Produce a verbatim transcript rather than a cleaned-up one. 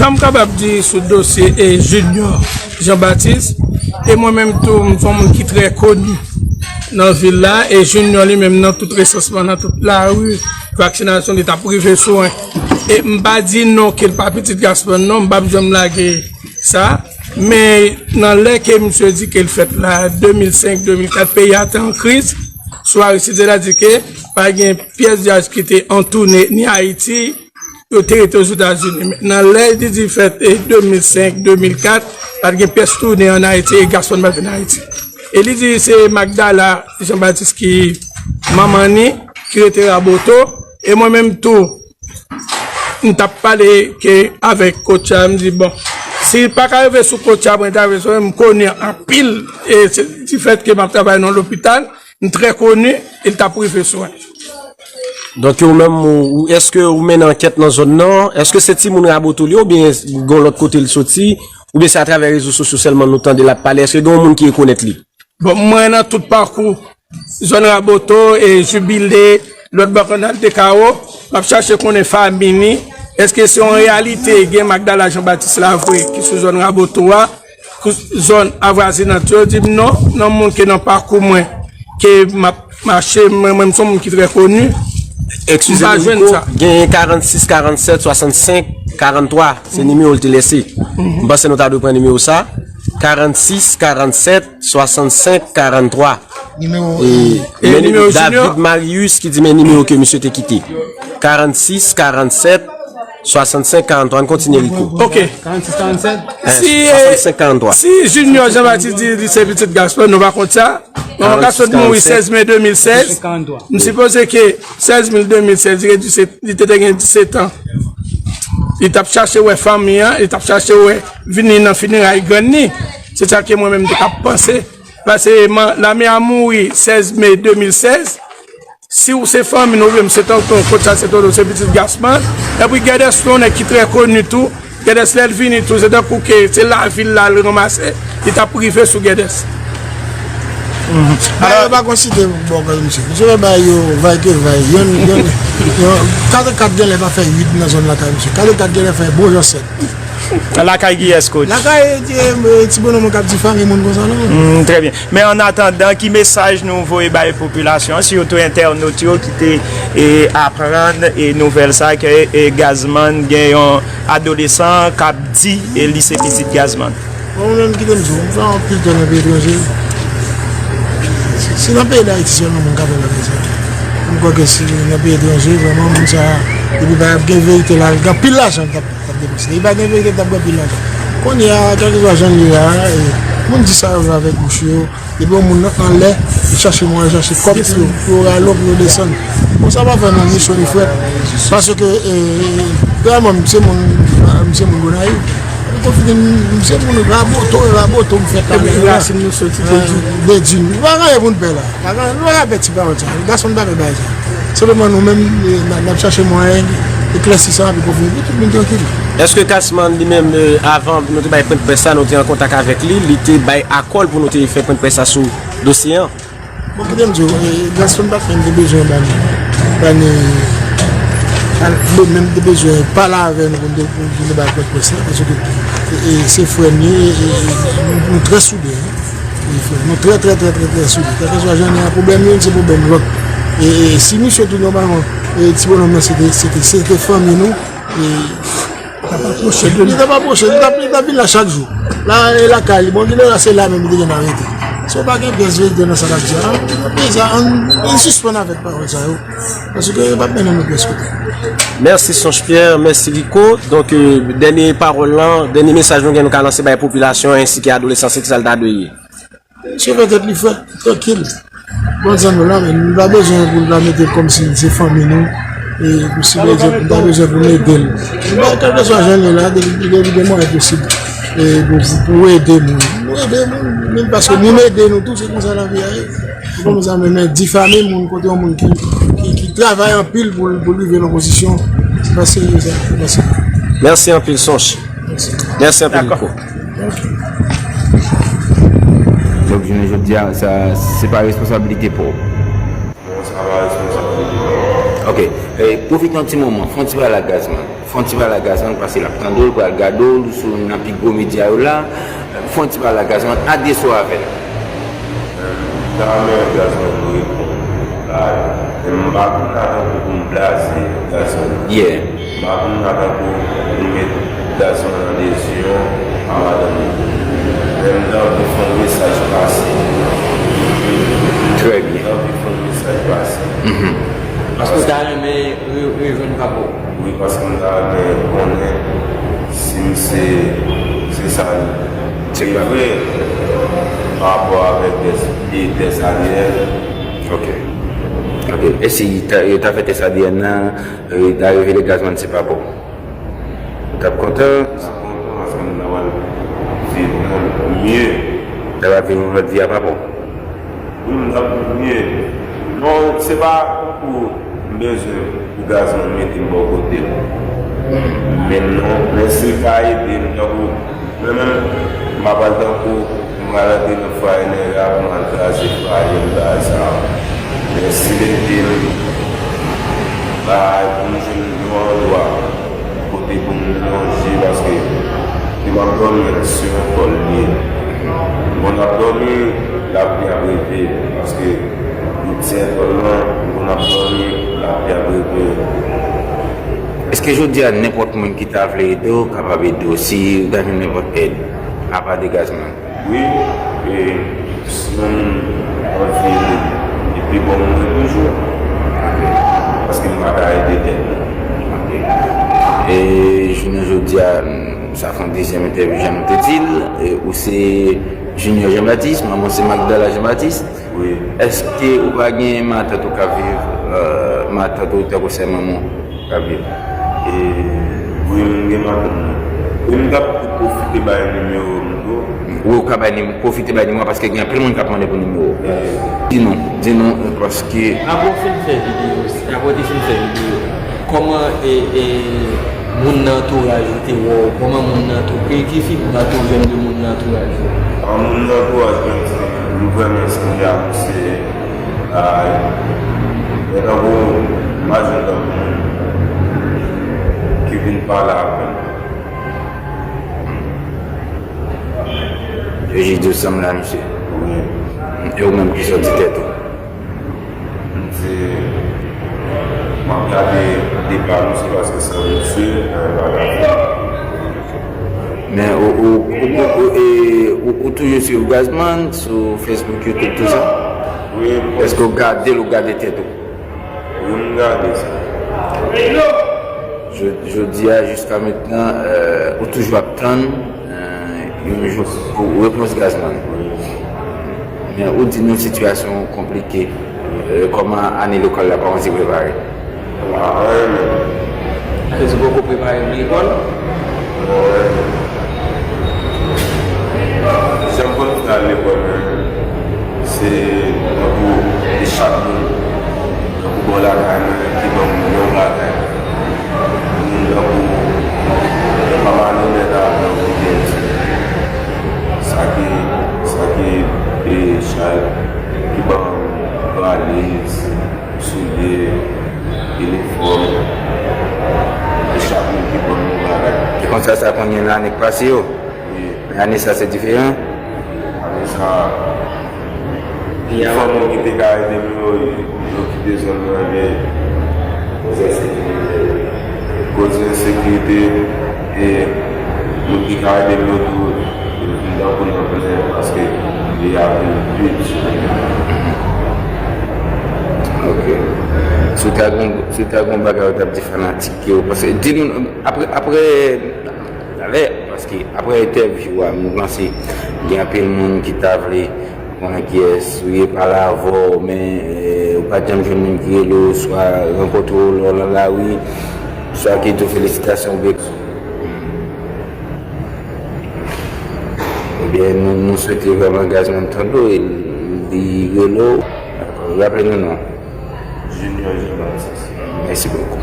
Sa m kapab di sou dosye e Junior Jean Baptiste, e mwen menm tou, m se yon moun ki trè koni nan vil la, e Junior li menm nan tout resansman, nan tout lari, vaksinasyon li t ap rive sou mwen. E m pa di non ke l pa pitit Gaspard non, m p ap janm lage sa, men nan lè ke misye di ke l fèt la, de mil senk, de mil kat, peyi a te an kriz, sou Aristide, sètadi ke pa gen pyès vyaj ki te an toune ni Ayiti, yo te rete Ozetazini. Men nan lè li di fèt e de mil senk, de mil kat, pa t gen pyès toune ann Ayiti e Gaspard pa t vin Ayiti. E li di se Magdala Jean Baptiste ki manman ni, ki rete Raboto, e mwen menm tou, m t ap pale ke avèk Kotcha, m di bon, si l pa ka rive sou Kotcha, mwen ta rive sou mwen, m koni anpil, e se di fèt ke m ap travay nan lopital, m trè koni, e l t ap rive sou mwen. Donk ou menm, ou, ou, èske ou mennen ankèt nan zòn nan? Èske se timoun Raboto li ye oubyen gon lòt kote l soti? Oubyen se atravè rezo sosyo sèlman nou tande l ap pale? Èske gen yon moun ki rekonèt li? Bon, mwen nan tout pakou, zòn Raboto, e Jibile, lòt bò kanal de Kawo, m ap chache konnen fanmi ni, èske se yon reyalite gen Magdala Jean Baptiste la vre ki sou zòn Raboto a, zòn avwazinant yo, di m non, nan moun ke nan pakou mwen, ke m ap mache, mwen, mwen, m se yon moun ki trè koni. Eskize m, Rico, genyen karannsis karannsèt swasannsenk karanntwa. Se nimewo l te lese. M panse nou ta dwe pran nimewo sa. Karannsis karannsèt swasannsenk karanntwa. Nimewo. E, e men nimewo David Marius ki di men nimewo ke misye te kite. Karannsis karannsèt swasannsenk karanntwa. Ann kontinye, Rico. Ok. Si, eh, si Junior Jean Baptiste di li se pitit Gaspard, nou pa kont sa. Manman Gaspard mouri sèz me de mil sèz. M sipoze ke sèz me de mil sèz, li te gen disèt an. Li t ap chache wè fanmi an, li t ap chache wè vini nan fineray grann ni. Se sa ke mwen menm m te k ap panse. Paske lame a mouri sèz me de mil sèz. Si w se fanmi nou, oubyen m se tonton, Kotcha se tonton, se pitit Gaspard. Epi Gèdès se yon nèg ki trè koni tou. Gèdès lè l vini tou, se tankou ke se lavil la l ranmase, li t ap rive sou Gèdès. Bagay yo pa konn site bò kò misye. Misye fè bagay yo vay ke vay. Yonn, yonn, yonn, kat e kat genlè pa fè uit nan zòn lakay misye. Kat e kat genlè fè bon jan sèt. Lakay kiyès, coach? Lakay ti bonom k ap di fanmi moun konsa non. Trè byen. Men an atandan, ki mesaj nou voye bay popilasyon an, sitou entènot yo ki te e, aprann e, nouvèl sa ke e, Gazman gen yon adolesan k ap di e, li se pitit Gazman? Bon, mwen menm, kite m di w, m fè anpil tan nan peyi etranje. Se nan peyi Dayiti sèlman moun ka fè bagay sa. M kwè ke si nan peyi etranje, vrèman, moun sa, depi pa ap gen verite la, gen anpil lajan k ap k ap depanse. Li pa gen verite k t ap gen anpil lajan. Kounye a, kèlkeswa jan l ye a, e, moun di sa yo vle avèk bouch yo, depi yon moun anlè, li chache mwayen chache kòb pou yo, pou yo rale w, pou yo desann. Bon, sa pa fè nou ni cho ni frèt. Paske, e, vrèman, m se moun, m se moun Gonayiv. M konfini, m se moun Raboto, e Raboto m fèt la. Epi rasin nou soti Bedjine. Bedjine. Nou pa gen anyen pou n pè la. Nou pa ka pè ti pawòl sa. Gason pa pè bagay sa. Senpleman nou menm, n ap chache mwayen eklèsi sa epi konfini pou tout moun trankil. Èske Gassman li menm, avan nou te bay pwennprès sa, nou te an kontak avèk li, li te bay akò l pou nou te fè pwennprès sa sou dosye an? Bon, kite m di w, Gassman pa t menm te bezwen ba n, ba n, li menm te bezwen pale avè nou pou nou te, pou nou te bay pwennprès la, paske se frè n li, nou trè soude. Nou trè, trè, trè, trè, trè soude. Kèlkeswa jan n ye a, pwoblèm youn se pwoblèm lòt. E, e si misye tou nòmalman, e ti bonom nan se te, se te, se te fanmi nou, e li t ap apwoche, li t ap apwoche, li t ap, li t ap vin la chak jou. La, e lakay li, bon, genlè se la menm li te gentan rete. So, pa gen pyès verite nan sa l ap di a. Ann, ann, ann sispann avèk pawòl sa yo. Paske yo p ap mennen nou pyès kote. Mèsi Sonch Pierre, mèsi Rico. Donk, dènye pawòl lan, dènye mesaj nou gen nou ka lanse bay popilasyon an ensi ke adolesan, se ki sa l ta dwe ye? Misye fè tèt li frèt, li trankil. Bon, sa nou la, men nou pa bezwen pou l ta mete l kòmsi se fanmi nou. E pou si Bondye, nou pa bezwen pou nou ede l. Nou pa, kèlkeswa jan l ye la, li gen mwayen posib. E pou, pou ede moun. Nou ede moun, menm paske moun ede nou tou, se konsa lavi a ye. Ou konprann sa, men, men difame moun kote yon moun ki, ki, ki travay anpil pou, pou l rive nan pozisyon, se pa serye sa, se pa serye. Mèsi anpil, Sonch. Mèsi anpil, Rico. Donk, jounen jodi a, sa, se pa responsabilite pa w. Non, se pa responsabilite pa w. Ok. E, pwofite yon ti moman, fè yon ti pale ak Gassman. Fè yon ti pale ak Gazman, paske l ap tande w, l pral gade w sou nan pi gwo medya yo la. Fè yon ti pale ak Gazman, adrese w avè l. Talè Gazman reponn la, men m pa konn la tankou pou m blaze Gazman. Yeah. M pa konn la tankou pou m met Gazman nan dezyon a madanm li. Men m t anvi fè yon mesaj pase. Trè byen. M t anvi fè yon mesaj pase. Paske w ta renmen rejwenn papa w. Wi, paske m ta renmen konnen si misye se sa li ye vre pa rapò avèk tès ADN. Ok. Ok. E si yo ta fè tès ADN nan, yo ta revele Gazman se papa w? Ou t ap kontan? M t ap kontan paske m ta pral viv yon mye. Ou ta pral viv yon lòt vi a papa w? Wi, m t ap vle. Non, se pa tankou m bezwen pou Gazman mete m bò kote l. Men non, men si l ka ede m, tankou mwen menm, m pa pral tankou m pral antre nan fwaye nèg la pou m al kraze fwaye m bagay sa yo. Men si l ede m, bagay pou m jwenn yon andwa kote pou m lonje paske li m ap dòmi an se yon kòl li ye. M konn ap dòmi lapli ap reve paske tout sentòl lan m konn ap dòmi lapli ap reve. Èske jodi a nenpòt moun ki ta vle ede w kapab ede w si w ta jwenn nenpòt èd apa de Gazman? Wi, e si yon moun anvi ede m, li pi bon moun mwen toujou. Paske m pa ka ede tèt mwen. E jounen jodi a, sa fè yon dezyèm entèvyou jan nou te di l, ou se Junior Jean Baptiste, manman w se Magdala Jean Baptiste. Wi. Èske ou pa gen matant ou k ap viv, matant ou tankou sè manman w? Kabir. Wi, m gen matant mwen. Wi, m t ap pwofite bay nimewo m tou. Wi, ou ka bay nimewo, pwofite bay nimewo a paske gen anpil moun k ap mande pou nimewo w. Di nou, di nou, paske. Apre w fin fè videyo, apre w te fin fè videyo, kòman e, e, moun nan antouraj ou te wè w? Kòman moun nan tou, ki, ki fidbak ou jwenn de moun nan antouraj ou? An moun nan antouraj mwen, m vrèman sanble ak misye. Ay, men tankou m pa jwenn tankou moun ki vin pale avè m. Yo jis di w sanble a misye. Wi. E ou menm kisa w di tèt ou? M di, m ap gade depa misye paske san misye, anyen pa ka fèt. Men ou, ou, ou, ou, e, ou, ou toujou swiv Gazman sou Facebook, YouTube, tout sa? Wi, m konn. Èske w gade l, ou gade tèt ou? Wi, m gade sa. Jodi a, jiska mentnan, ou toujou ap tann yon jou pou repons Gazman. Men ou di nou sitiyasyon konplike. Kòman ane lekòl la kòmanse prepare? Mwen pa wè menm. Akoz ou poko prepare pou lekòl? Mwen wè. Jan m konn fè al lekòl menm, se tankou e chak moun, tankou bò lakay mwen ki ban m yon bagay. Moun tankou papa nou nèt a ban m yon ti sa ki, sa ki e chay ki ban m valiz, soulye, inifòm, e chak moun ki ban m yon bagay. E konsa sa konn ye nan ane k pase yo? Wi. Men ane sa se diferan? Ane sa, gen moun ki te ka ede m yo, yo kite zòn nan, men koze ensekirite, koze ensekirite, e moun ki ka ede m yo tou, yo vin tankou nan plen paske li a vin pi di. Ok. Si w ta gen, si w ta gen yon bagay ou t ap di fanatik yo, paske di nou, apre, apre, talè, paske apre entèvyou a, nou panse gen anpil moun ki ta vle konnen kiyès ou ye, pale avè w, men ou pa t janm jwenn moun ki rele w, swa rankontre w lè w nan lari, swa ki di w felisitasyon oubyen. Ebyen, nou, nou swete vrèman Gazman tande w, e li rele w. Raple nou non. Junior Jean Baptiste. Mèsi bokou.